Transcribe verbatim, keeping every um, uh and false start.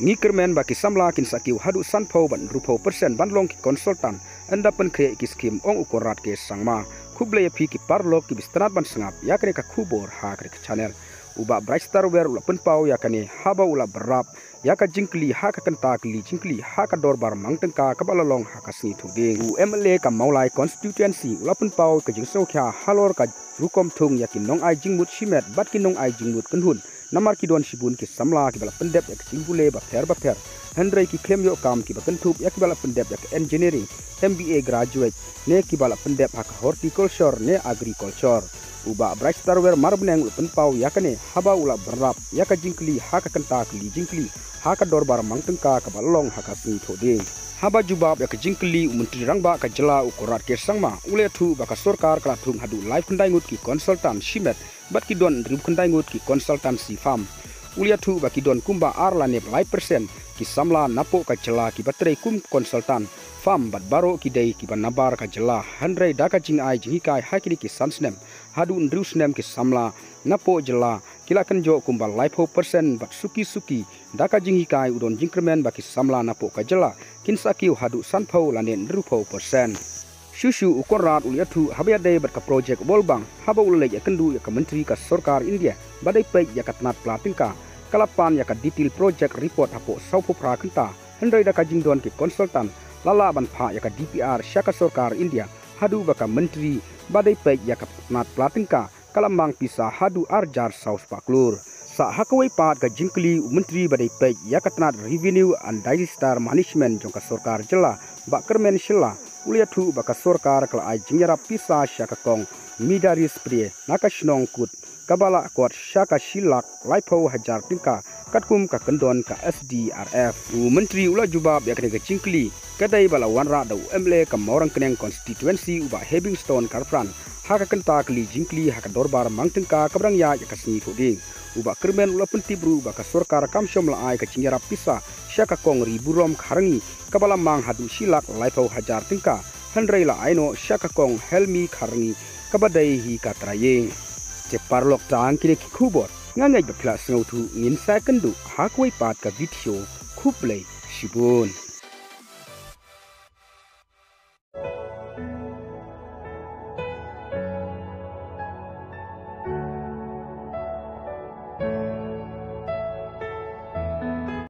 Ngi kyrmen ba ki samla kin sa kiew haduh sanphew bad hynriewphew percent ban long ki consultant, ynda pynkhreh ki skim, ong u Conrad K Sangma. Khublei ïa phi ki paralok kiba sngewtynnat ban sngap ïa kane ka khubor ha kane ka channel. U Bah Brightstarware u la pynpaw ïa kane haba u la bynrap ïa ka jingkylli ha ka kynta kylli jingkylli ha ka dorbar mang tyngka kaba la long ha ka sngi Thohdieng. U M L A ka Mawlai constituency u la pynpaw ka jingsngewkhia halor ka rukom thung ïa ki nongai jingmut shimet bad ki nongai jingmut kynhun. Namar ki don shibun ki samla kiba la pyndep ïa ka jingpule bapher bapher, hynrei ki khlem ïoh kam kiba kynthup ïa kiba la pyndep ïa ka engineering, M B A graduate, ne kiba la pyndep ha ka horticulture ne agriculture. U Bah Brightstarware Marbneng u la pynpaw ïa kane haba u la bynrap ïa ka jingkylli ha ka kynta kylli jingkylli ha ka dorbar mang tyngka kaba la long ha ka sngi Thohdieng. Haba jubab ïa ka jingkylli u Myntri Rangbah ka jylla u Conrad K Sangma u la ïathuh ba ka sorkar ka la thung haduh lai khyndai ngut ki consultant shimet bad ki don hynriew khyndai ngut ki consultancy firm. U la ïathuh ba ki don kumba ar lane lai percent ki samla napoh ka jylla kiba trei kum consultant firm bad baroh ki dei kiba nabar ka jylla, hynrei da ka jingai jinghikai ha kine ki san snem haduh hynriew snem ki samla napoh jylla ki la kynjoh kumba laiphew percent bad suki suki da ka jinghikai u don jingkyrmen ba ki samla napoh ka jylla kin sa kiew haduh sanphew lane hynriewphew percent. Shuh shuh u Conrad u la ïathuh haba ïadei bad ka project World Bank, haba u la leit ïakynduh ïa ka Myntri ka sorkar India ba dei peit ïa ka tnat pla tyngka, ka la pan ïa ka detail project report hapoh sawphew phra kynta, hynrei da ka jingdon ki consultant la lah ban phah ïa ka D P R sha ka sorkar India haduh ba ka Myntri ba dei peit ïa ka tnat pla tyngka ka la mang pisa haduh ar hajar saw spah klur. Sa ha kawei pat ka jingkylli u Myntri ba dei peit ïa ka tnat Revenue and Disaster Management jong ka sorkar jylla, Bah Kyrmen Shylla, u la ïathuh ba ka sorkar ka la ai jingïarap pisa sha ka kong Midaris Priye na ka shnong Kut, kaba la kot sha ka shi lak laiphew hajar tyngka katkum ka kyndon ka S D R F. U Myntri u la jubab ïa kane ka jingkylli ka dei ba la wanrah da u M L A ka Mawryngkneng constituency u Bah Heavingstone Kharpran ha ka kynta kylli jingkylli ha ka dorbar mang tyngka kaba dang ïaid ïa ka sngi Thohdieng. U Bah Kyrmen u la pyntip ruh ba ka sorkar kam shym la ai ka jingïarap pisa sha ka kong Riburom Kharngi kaba la mang haduh shi lak laiphew hajar tyngka, hynrei la ai noh sha ka kong Helmi Kharngi kaba dei hi ka trai ïing. Te paralok, tang kine ki khubor, nga ngeit ba phi la sngewthuh, ngin sa ïakynduh ha kawei pat ka video. Khublei shibun.